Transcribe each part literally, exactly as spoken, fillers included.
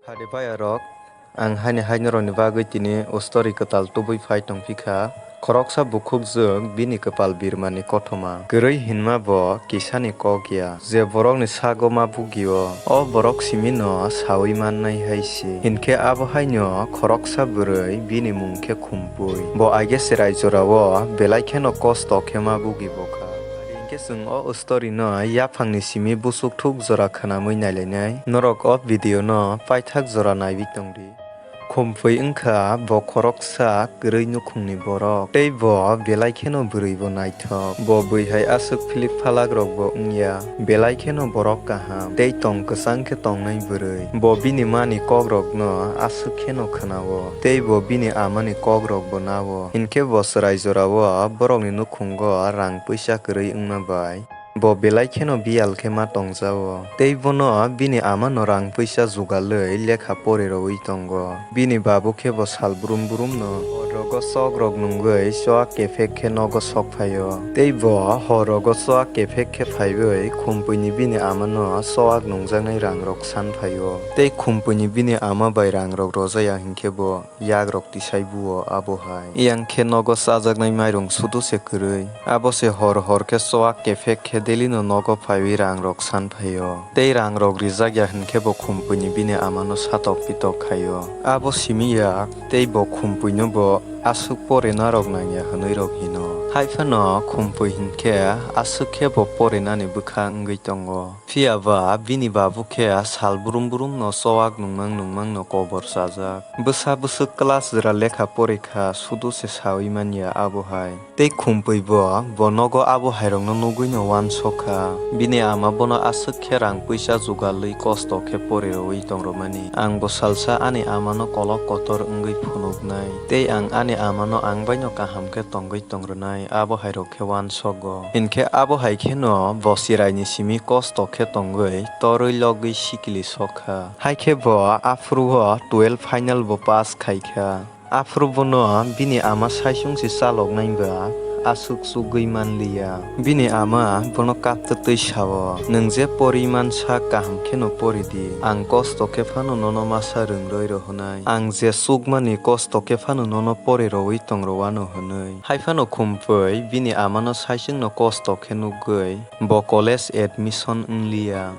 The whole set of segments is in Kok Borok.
Adi bayarok, ang haini hai norokni bagwi tini o story kwtal tubui phai tongphi kha. Khoroksa bukhukjwk bini kwpal birmani kothoma kwrwi hinma bo kisani kok ya, je borokni sago ma bugio, o borok simino saui mannai hai se. Hinkhe abo haino khoroksa bwrwi bini mung khe Khumpui. Bo aige cherai jorao belai kheno kosto khe ma bugi bo kha. Hinkhe chwng o story no yaphangni simi busuk thuk jora khwnamwi nailainai. Norok o video no paithak jora naiwi tongdi. Khumpui wngkha bo khoroksa kwrwi nukhungni borok, tei bo belai kheno bwrwi bo naithok. Bo bwihai aswk philik phalak rok bo wngya, belai kheno borok kaham tei tong kwchang khe tongnai bwrwi. Bo bini mani kok rok no aswk kheno khwnao, tei bo bini amani kok rok bo nao. Hinkhe bo chwrai jorao borokni nukhungo rang puisa kwrwi wngma bai. Bo belai kheno biyal khe ma tongjao, tei bono bini amano rang puisa jugalwi lekha pori rowi tongo. Bini babu khe bo sal brum brum no hor rogo sok rok nungwi choak kephek khe nogo sok phaio, tei bo hor rogo choak kephek khe phaiwi Khumpui ni bini amano choak nungjaknai rang rok san phaio, tei Khumpui ni bini ama bai rang rok rojaya hinkhe bo yak rok tisai buo abo hai. Yang khe nogo chajaknai mairung sudu se kwrwi. Abo se hor hor khe choak kephek khe daily no nogo phaiwi rang rok san phaio. Tei rang rok rijak ya hinkhe bo Khumpui ni bini amano satok pitok khaio. Abo simi ya tei bo Khumpui no bo aswk pore narok nangya hwnwi rok hino. Haiphano Khumpui hinkhe aswk khe bo pore nani bwkha wngwi tongo. Phiya ba bini babu khe sal brum brum no choak nungmang nungmang no kobor chajak. Bwsa bwswk class jora lekha pori kha sudu se saui manya abo hai. Tei Khumpui bo, bo nogo abo hai rok no nugwi no uansok kha. Bini ama bono aswk khe rang puisa jugalwi kosto khe pori rowi tong romani. Ang bo salsa ani ama no kolok kotor wngwi phunuknai. Tei ang ani ama no ang bai no kaham khe tongwi tong rwnai abo hai rok khe uansogo. Hinkhe abo hai kheno bo chwraini simi kosto khe tongwi torwi logwi sikili sok kha. Haikhe bo aphuru o twelve final bo pass khai kha. Aphuru bono bini ama saichung se chaloknai ba aswk chugwi manliya. Bini ama bono kaptwtwi sao, "Nwng je pori mansa kaham kheno pori di. Ang kosto khe phano nono masa rwngroi rohonai. Ang je chukmani kosto khe phano nono pori rowi tong rwano," hwnwi. Haiphano Khumpui bini amano saichung no kosto khe nugwi bo college admission wngliya.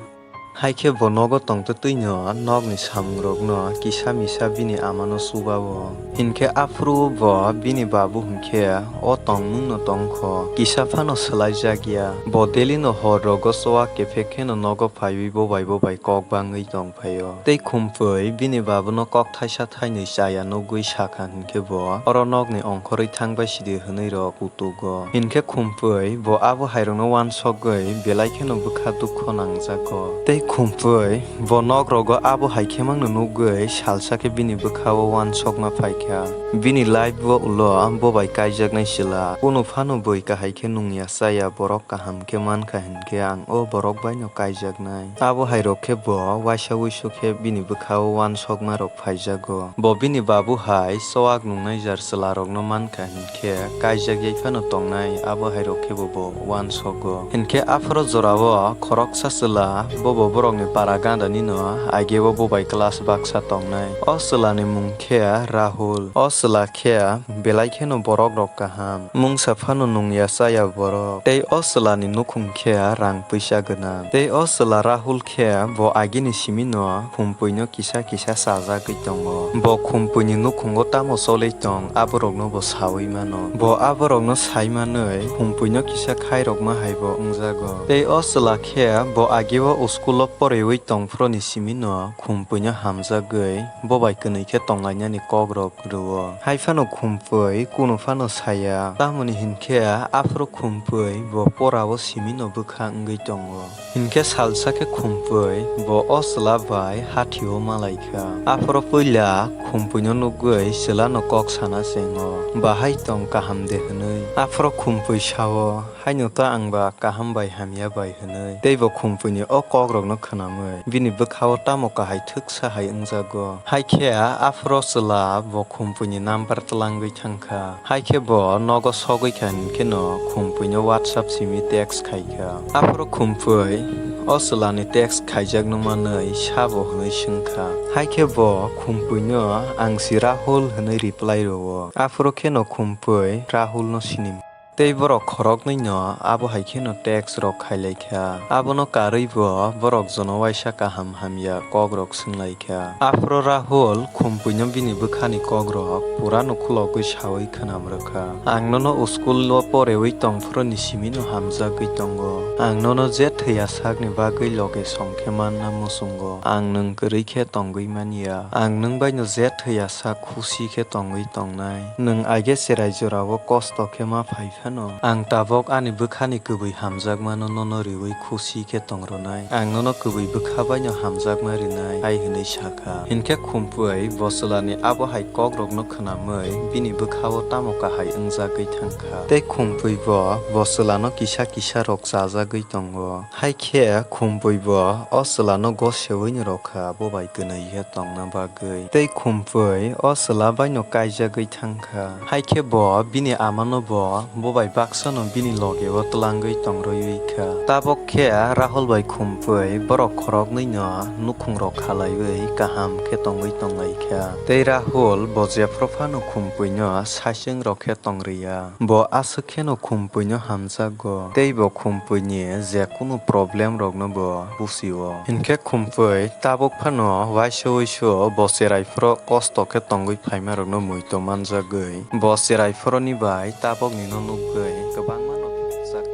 Haikhe bo nogo tongtwtwino nokni samungrokno kisa misa bini amano chubao. Hinkhe aphuru bo bini babu hinkhe o tongmungno tongkho, kisa phano swlaijakya. Bo daily no hor rogo choa kephek kheno nogo phaiwi bobai bobai kok bangwi tongphaio. Tei Khumpui bini babuno kok thaisa thainwi chaya nugwi sakha hinkhe bo oro nokni ongkhorwi thangbai sidi hwnwi rok kutugo. Hinkhe Khumpui bo abo hairokno uansokgwi belai kheno bwkha dukho nangjago. Tei Khumpui bo nok rogo abo hai khe mangno nugwi salsa khe bini bwkha-o uansokma phaikha. Bini life-o ulo bobai kaijaknai chwla. Kunu phano bui kahai khe nungya chaya borok kaham khe mankha hinkhe ang o borok baino kaijaknai. Abo hai rok khe bo waisa wuisu khe bini bwkha-o uansokma rok phaijago. Bo bini babu hai choak nungnai jar chwla rokno mankha hinkhe kaijak yai phano tongnai abo hai rok khe bo bo uansogo. Hinkhe aphuru jorao khoroksa chwla bobo borokni para gandani no ageo bobai class baksa tongnai. O chwlani mung khe Rahul. O chwla khe belai kheno borok rok kaham. Mungsa phano nungya chaya borok. Tei o chwlani nukhung khe rang puisa gwnang. Tei o chwla Rahul khe bo agini simi no Khumpui no kisa kisa chajagwi tongo. Bo Khumpui ni nukhungo tamo cholwi tong, aborok no bo saui mano. Bo aborok no sai manwi Khumpui no kisa khairokma hai bo wngjago. Tei o chwla khe bo ageo school o poriwi tong phuruni simi no Khumpui no hamjagwi bobai kwnwi khe tonglainani kok rok rwo. Hai phano Khumpui kunu phano saya, tamoni hinkhe aphuru Khumpui bo porao simi no bwkha wngwi tongo. Hinkhe salsa khe Khumpui bo o chwla bai hathio malaikha. Aphuru puila Khumpui no nugwi chwla no kok sana chengo, "Bahai tong kaham de?" hwnwi. Aphuru Khumpui sao, "Haino ta ang ba kaham bai hamya bai," hwnwi. Tei bo Khumpui ni o kok rok no khwnamwi bini bwkha-o tamo kahai thwksa hai wngjago. Hai khe aphuru chwla bo Khumpui ni number twlangwi thangkha. Hai khe bo nogo sogwi kha hinkhe no Khumpui no WhatsApp simi text khai kha. Aphuru Khumpui O chwlani text khaijakno manwi sabo hwnwi swngkha. Haikhe bo Khumpwino, "Ang si Rahul," hwnwi reply rwo. Aphuru kheno Khumpwi Rahulno sini. Tei borok khoroknwino abo hai kheno text rok khailaikha. Abono karwi bo borok jono waisa kaham hamya kokrok swnglaikha. Aphuru Rahul Khumpwino bini bwkhani kokrok purano khulogwi sawi khwnam rwkha. "Ang nono school-o porewi tongphuruni simino hamjagwi tongo. Ang nono je thwiya sakni bagwi loge song khe manna muchungo. Ang nwng kwrwi khe tongwi manya. Ang nwng baino je thwiya sak khusi khe tongwi tongnai. Nwng age cherai jorao kosto khe ma phai phano, ang tabok ani bwkhani kwbwi hamjakmano nono riwi khusi khe tong rwnai. Ang nono kwbwi bwkha baino hamjakma rinai," hai hwnwi sakha. Hinkhe Khumpwi bo chwlani abo hai kokrokno khwnamwi bini bwkhao tamo kahai wngjagwi thangkha. Tei Khumpwi bo bo chwlano kisa kisa rok chajagwi tongo. Haikhe Khumpwi bo o chwlano gosewi rwkha, bo bai kwnwi khe tongna bagwi. Tei Khumpwi o chwla baino kaijagwi thangkha. Haikhe bo bini amano bo, bo bai baksano bini logeo twlangwi tongrwi kha. Tabok khe Rahul bai Khumpwi borok khoroknwino nukhungrok khalaiwi kaham khe tongwi tonglaikha. Tei Rahul bo jephru phano Khumpwino saichwng rok khe tongrwya. Bo aswk kheno Khumpwino hamjakgo, tei bo Khumpwini je kunu problem rokno bo busio. Hinkhe Khumpwi tabok phano waisa waisa bo cherai phoro kosto khe tongwi phaima rokno muitu manjagwi, bo cherai phoroni bai tabokni no nukgwi kwbangma no phunukjak.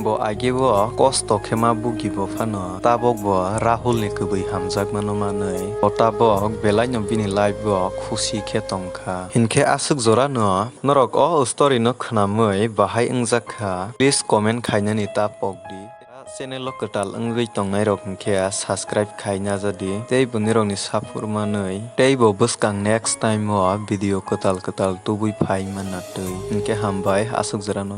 Bo ageo kosto khe ma bugi bo phano tabok bo Rahul ni kwbwi hamjakmano manwi, bo tabok belai no bini life o khusi khe tongkha. Hinkhe aswk jora no Norok o story no khwnamwi bahai wngjak kha, please comment khainani ta pok di. Channel o kwtal wngwi tongnai rok hinkhe subscribe khaina jadi, tei bo nirok ni support manwi, tei bo bwskang next time o video kwtal kwtal tubui phai manna twi. Hinkhe hambai aswk jora no.